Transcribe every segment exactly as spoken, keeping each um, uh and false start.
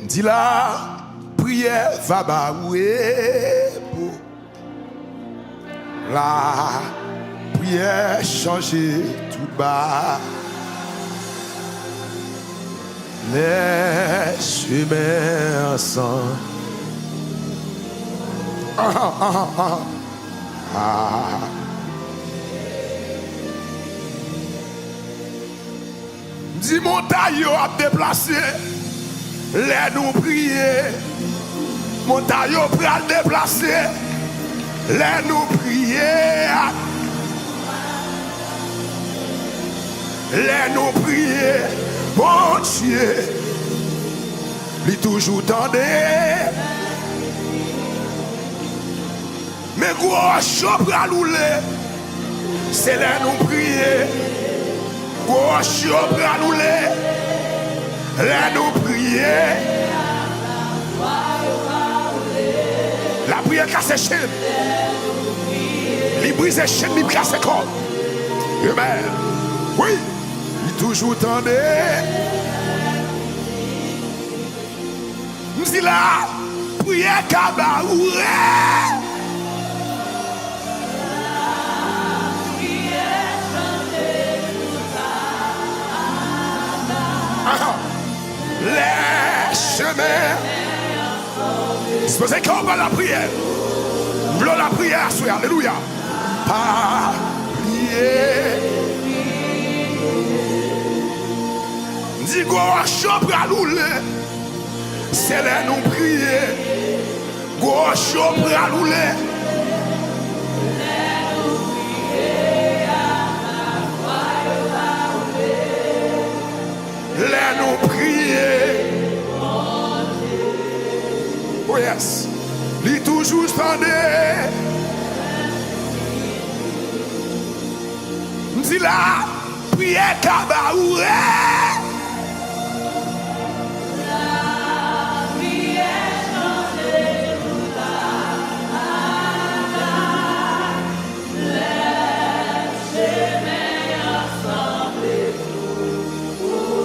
M di lapriyè va ba ou repo. Lapriyè chanje tout ba. Lè chemen ansanm. Ahan, ahan, ahan. Ah. M di montay yo ap deplase lè nou priye. Montay yo pral deplase lè nou priye. Lè nou priye, Bondye, li toujou tande. Men gwo wòch yo pral woule. Se lè nou priye. Gwo wòch yo pral woule. Lè nou priye. Lapriyè kase chenn. Li brize chenn, li kase kòd. Amen. Wi. Li toujou tande. M di lapriyè ka ba ou rè. Aha. Lè chemen. Dispoze kè w ba lapriyè. M vle w lapriyè aswè. Alelouya. Pa bliye. M di gwo wòch yo pral woule. Se lè nou priye. Gwo wòch yo pral woule. Lè nou priye. Oh yes. Li toujou tande. M di lapriyè ka ba ou rè.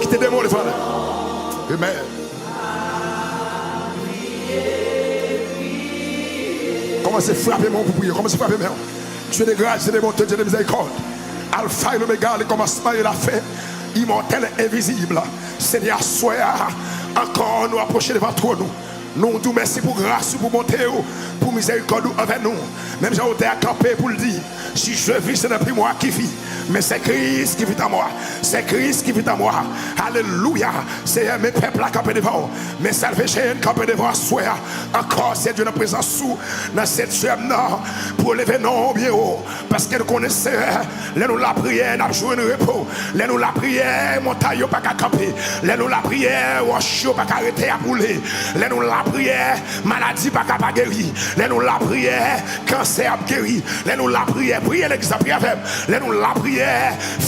Kite demon ale, frè. Amen. Kòmanse frape men w pou priye. Kòmanse frape men w. Dieu de grâce, Dieu de bonté, Dieu de miséricorde. Alpha et l'Oméga, le commencement et la fin, immortel, invisible. Senyè, aswè a, ankò nou apwoche devan twòn ou. Nou di w mèsi pou gras ou, pou bonte w, pou mizèrikòd ou anvè nou. Menm jan otè a kanpe pou l di, si je vis, ce n'est plus moi qui vis, mais c'est Christ qui vit en moi. C'est Christ qui vit en moi. Alelouya. Seyè, men pèp la kanpe devan w. Men salvation kanpe devan w aswè a. Ankò, Seyè Dye, nan prezans ou, nan sanktyè nan, pou eleve non w byen wo. Paske nou konnen, Seyè, lè nou lapriyè, n ap jwenn repo. Lè nou lapriyè, montay yo pa ka kanpe. Lè nou lapriyè, wòch yo pa ka rete ap woule. Lè nou lapriyè, maladi pa ka pa geri. Lè nou lapriyè, kansè ap geri. Lè nou lapriyè, priye, legzanp, priye avè m. Lè nou lapriyè,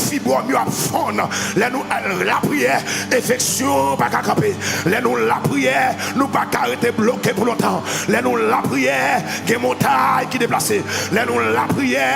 fibwòm yo ap fonn. Lè nou, eh, lapriyè, enfeksyon pa ka kanpe. Lè nou lapriyè, nou pa ka rete bloke pou lontan. Lè nou lapriyè, gen montay ki deplase. Lè nou lapriyè,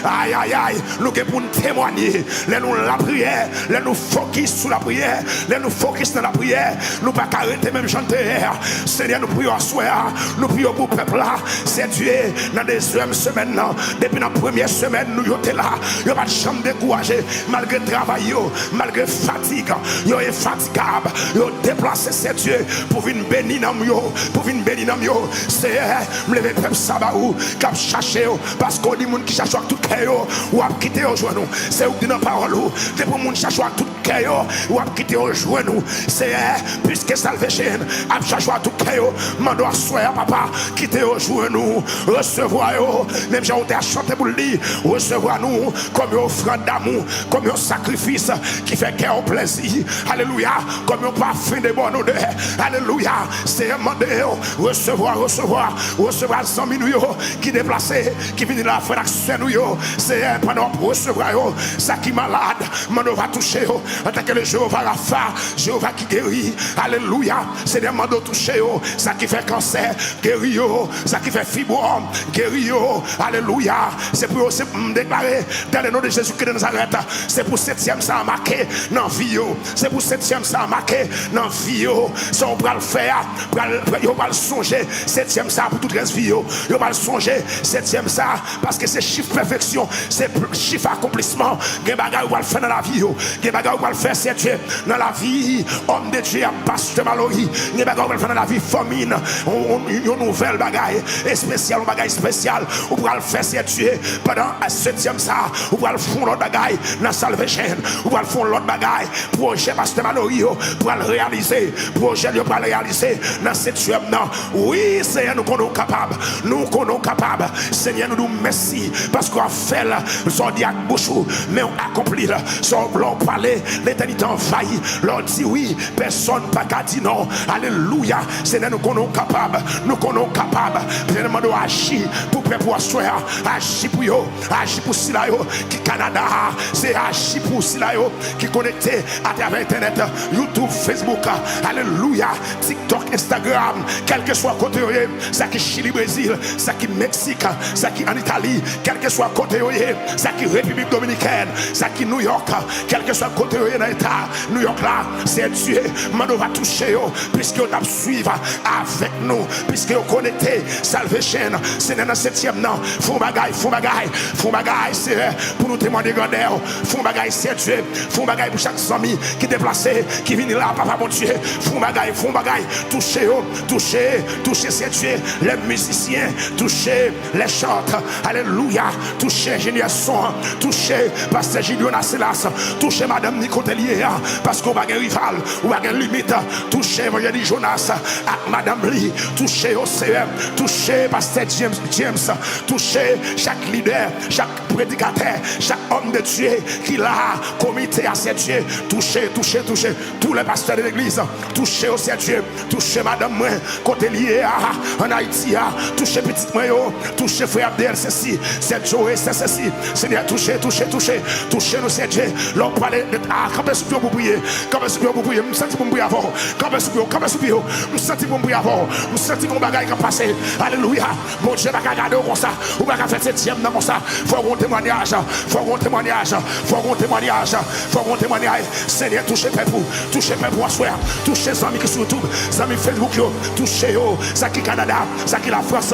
ay, ay, ay, nou gen pou n temwanye. Lè nou lapriyè, lè nou fokis sou lapriyè, lè nou fokis nan lapriyè, nou pa ka rete menm jan n te ye a. Senyè, nou priye w aswè a, nou priye w pou pèp la. Seyè Dye, nan dezyèm semèn nan, depi nan premyè semèn nou yo te la, yo pa t janm dekouraje, malgre travay yo, malgre fatig, yo enfatigab, yo deplase, Seyè Dye, pou vin beni nanm yo, pou vin beni nanm yo. Seyè, m leve pèp sa ba ou, k ap chache w, paske w di moun ki chache w ak tout kè yo, w ap kite yo jwenn ou. Se ou k di nan pawòl ou, depi moun chache w ak tout kè yo, w ap kite yo jwenn ou. Seyè, piske salvation ap chache w ak tout kè yo, mande w aswè a, papa, kite yo jwenn ou, resevwa yo, menm jan w te ap chante pou l di, resevwa nou kòm yon ofrann damou, kòm yon sakrifis ki fè kè w plèzi. Alelouya. Kòm yon pafen de bòn odè. Alelouya. Seyè, mande yo resevwa, resevwa, resevwa zanmi nou yo ki deplase, ki vini la, frè ak sè nou yo. Seyè, pandan w ap resevwa yo, sa ki malad, mande w va touche yo. Antanke le Jewova Rafa, Jewova ki geri. Alelouya. Senyè, m mande w touche yo. Sa ki fè kansè, geri yo. Sa ki fè fibwòm, geri yo. Alelouya. Se pou yo, se, m deklare, dans le nom de Jésus-Christ de Nazareth, se pou setyèm sa a make nan vi yo. Se pou setyèm sa a make nan vi yo. Sa w pral fè a, pral, yo pral sonje setyèm sa a pou tout rès vi yo. Yo pral sonje setyèm sa a, paske se chif pèfeksyon, se p-, chif akonplisman. Gen bagay ou pral fè nan lavi yo. Gen bagay ou pral fè, Seyè Dye, nan lavi òm de Dye a, pastè Malory. Gen bagay ou pral fè nan lavi fanmi n. Yon, yon, yon nouvèl bagay espesyal, yon bagay espesyal ou pral fè, Seyè Dye, pandan setyèm sa a. Ou pral fè yon lòt bagay nan Salvation. Ou pral fè yon lòt bagay. Pwojè pastè Malory yo pral reyalize. Pwojè l yo pral reyalize nan setyèm nan. Wi, Senyè, nou konnen w kapab. Nou konnen w kapab. Senyè, nou di w mèsi paske w ap fè l. Sa w di ak bouch ou, men w akonpli l. Sa w, lè w pale, letènite anvayi. Lè w di wi, pèsòn pa ka di non. Alelouya. Senyè, nou konnen w kapab. Nou konnen w kapab. Senyè, nou mande w aji pou pèp ou aswè a. Aji pou yo. Aji pou sila yo ki Kanada. Se aji pou sila yo ki konekte atravè entènèt, YouTube, Facebook, alelouya, TikTok, Instagram, kèlkeswa kote yo ye, sa ki Chili, Brezil, sa ki Meksik, sa ki ann Itali, kèlkeswa kote yo ye, sa ki Repiblik Dominikèn, sa ki New York, kèlkeswa kote yo ye nan eta New York la, Seyè Dye, mande w va touche yo, piske yo t ap swiv avèk nou, piske yo konekte Salvation, Senyè, nan setyèm nan, fè yon bagay, fè yon bagay, fè yon bagay, Seyè, pou nou temwanye grandè w, fè yon bagay, Seyè Dye, fè yon bagay pou chak zanmi ki deplase, ki vini la, Papa Bondye. Fè yon bagay, fè yon bagay. Touche yo, touche, touche, Seyè Dye, lè mizisyen, touche lè chant. Alelouya. Touche enjenyè son an. Touche pastè Gilio Naselas. Touche madanm ni kote l ye a. Paske w pa gen rival, ou pa gen limit. Touche evanjelis Jonas ak madanm li. Touche yo, Seyè. Touche pastè James, James. Touche chak lidè, chak predikatè, chak òm de Dye ki la, komite a, Seyè Dye, touche, touche, touche, tou lè pastè de legliz, touche yo, Seyè Dye, touche madanm mwen, kote l ye a, ann Ayiti a, touche pitit mwen yo, touche frè Abdel, sesi, Seyè Dye, sesi, Senyè, touche, touche, touche, touche nou, Seyè Dye, lè w pale, a, kanpe sou pye w pou priye, kanpe sou pye w pou priye, m santi pou m priye avè w, kanpe sou pye w, kanpe sou pye w, m santi pou m priye avè w, m santi gon bagay k ap pase, alelouya, Bondye pa ka gade w konsa. Ou pa ka fè setyèm nan konsa. Fò w gen yon temwanyaj. Fò w gen yon temwanyaj. Fò w gen yon temwanyaj. Fò w gen yon temwanyaj. Senyè, touche pèp ou. Touche pèp ou aswè a. Touche zanmi ki sou YouTube, zanmi Facebook yo. Touche yo. Sa ki Kanada, sa ki Lafrans.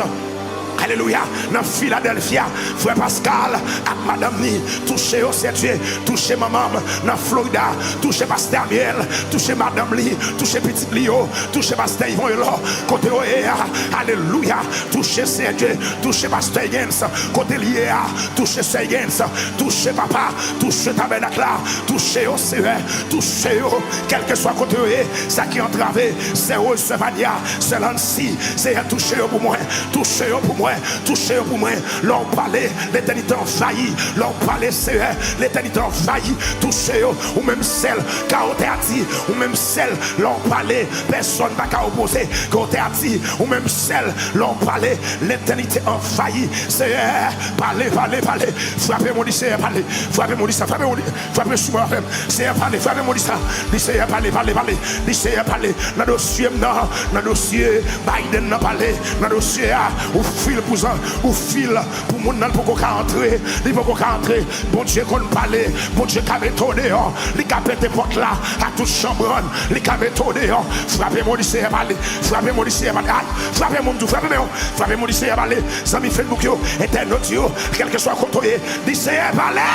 Alelouya. Nan Filadèlfya, frè Pascal ak madanm ni. Touche yo, Seyè Dye. Touche manman m nan Florida. Touche pastè Amiel. Touche madanm li. Touche pitit li yo. Touche pastè Yvon Elò. Kote yo ye a. Alelouya. Touche, Seyè Dye, touche pastè Higgins, kote l ye a, touche sè Higgins, touche papa, touche tabènak la, touche yo, Seyè, touche yo, kèlkeswa kote yo ye, sa ki antrave, sè Rose, sè Vania, sè Lancy, Seyè, touche yo pou mwen, touche yo pou mwen, touche yo pou mwen, lè w pale, letènite anvayi, lè w pale, Seyè, letènite anvayi, touche yo, ou menm sèl, ka otè a di, ou menm sèl, lè w pale, pèsòn pa ka opoze, ka otè a di, ou menm sèl, lè w pale, letènite anvayi. Seyè, pale, pale, pale. Frape moun, di Seyè, pale. Frape moun, di sa, frape moun, di, frape sou mwen, frape. Seyè, pale, frape moun, di sa. Di Seyè, pale, pale, pale. Di Seyè, pale. Nan dosye m nan, nan dosye Biden nan, pale. Nan dosye a, ou fil pou zan, ou fil pou moun nan, li poko ka antre. Li poko ka antre. Bondye konn pale. Bondye ka mete w deyò. Li ka pete pòt la a tout chanbrann. Li ka mete w deyò. Frape moun, di Seyè, pale. Frape moun, di Seyè, pale. Ay, frape moun, di w, frape men w. Frape moun, di Seyè, pale. Zanmi Facebook yo, entènot yo, kèlkeswa kote w ye, di Seyè, pale.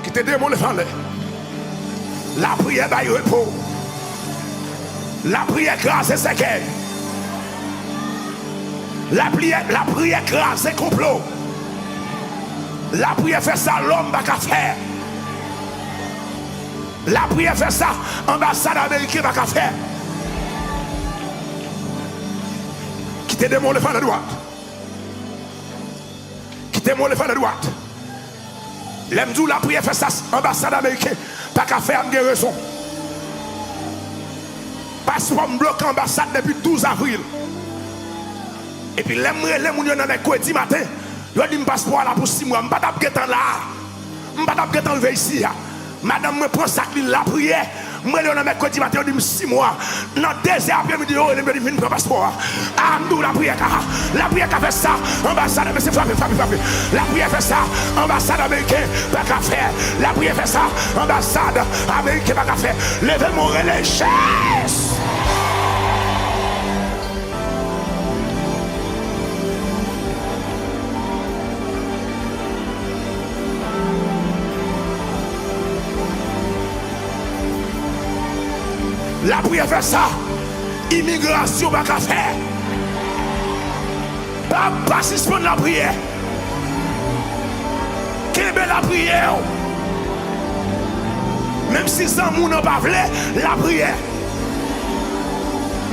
Kite demon leve anlè. Lapriyè bay repo. Lapriyè kraze sèkèy. Lapriyè, lapriyè kraze konplo. Lapriyè fè sa lòm pa ka fè. Lapriyè fè sa anbasad ameriken pa ka fè. Kite demon leve anlè dwat. Kite demon leve anlè dwat. Lè m di w lapriyè fè sa anbasad ameriken pa ka fè a, m gen rezon. Paspò m bloke anbasad depi douz avril. Epi lè m rele moun yo nan mèkredi maten, Yo di m paspò a la pou sis mwa, m pa t ap gentan la. M pa t ap gentan rive isi a. Madanm mwen pran sak li, lapriyè. M rele yo nan mèkredi maten, yo di m sis mwa. Nan de zè apremidi, yo rele m, yo di m vin pran paspò a. A, m di w lapriyè ka, lapriyè ka fè sa, anbasad, mesye, frape, frape, frape. Lapriyè fè sa, anbasad ameriken pa ka fè. Lapriyè fè sa, anbasad ameriken pa ka fè. Leve men w, rele Jezi. Lapriyè fè sa, imigrasyon pa ka fè. Pa, pa sispann lapriyè. Kenbe lapriyè w. Menm si zanmi w nan pa vle, lapriyè.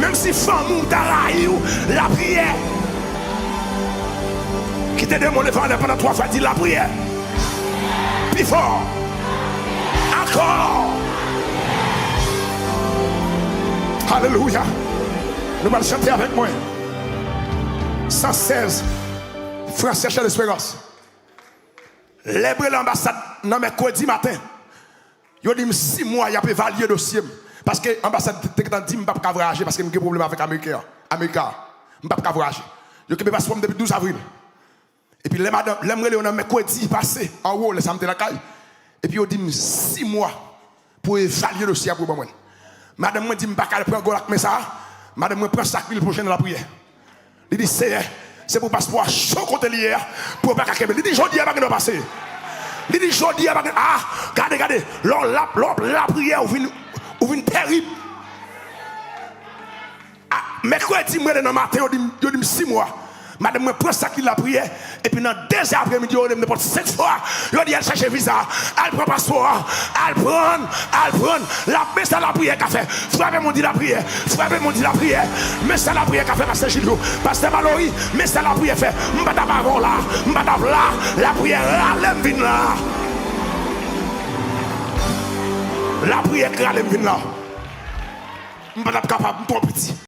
Menm si fanmi w ta rayi w, lapriyè. Kite demon leve anlè pandan twa fwa, di lapriyè. Pi fò. Ankò. Alelouya. Nou pral chante avèk mwen. San sèz, Frans Chèchèl Esperans. Lè m rele anbasad nan mèkredi maten, yo di m sis mwa y ap evalye dosye m. Paske anbasad te gentan di m m p ap ka vwayaje paske m gen pwoblèm avèk Ameriken an, Amerika a. M p ap ka vwayaje. Yo kenbe paspò m depi douz avril. Epi lè madanm, lè m rele yo nan mèkredi pase, anwo, lè sa m te lakay, epi yo di m sis mwa pou evalye dosye a pou yo ban mwen l. Madanm mwen di m pa ka al pran gòl ak men sa a. Madanm mwen pran sak li, l plonje nan lapriyè. Li di, Seyè, se pou paspò a cho kote li ye a, pou yo pa ka kenbe l. Li di, jodi a pa gen dwa pase. Li di, jodi a pa gen, a, gade, gade, lè w la, lè w ap lapriyè, ou vin, ou vin terib. A, mèkredi, m rele nan maten, yo di m, yo di m sis mwa. Madanm mwen pran sak li, lapriyè, epi nan de zè apremidi, yo rele m nenpòt senk fwa. Yo di, al chèche viza, al pran paspò a, al pran, al pran. La, men sa lapriyè ka fè. Frape men w, di lapriyè. Frape men w, di lapriyè. Men sa lapriyè ka fè, pastè Jilyo, pastè Malory, men sa lapriyè fè. M pa t ap avè w la. M pa t ap la. Lapriyè rale m vin la. Lapriyè k rale m vin la. M pa t ap kapab, m twò piti.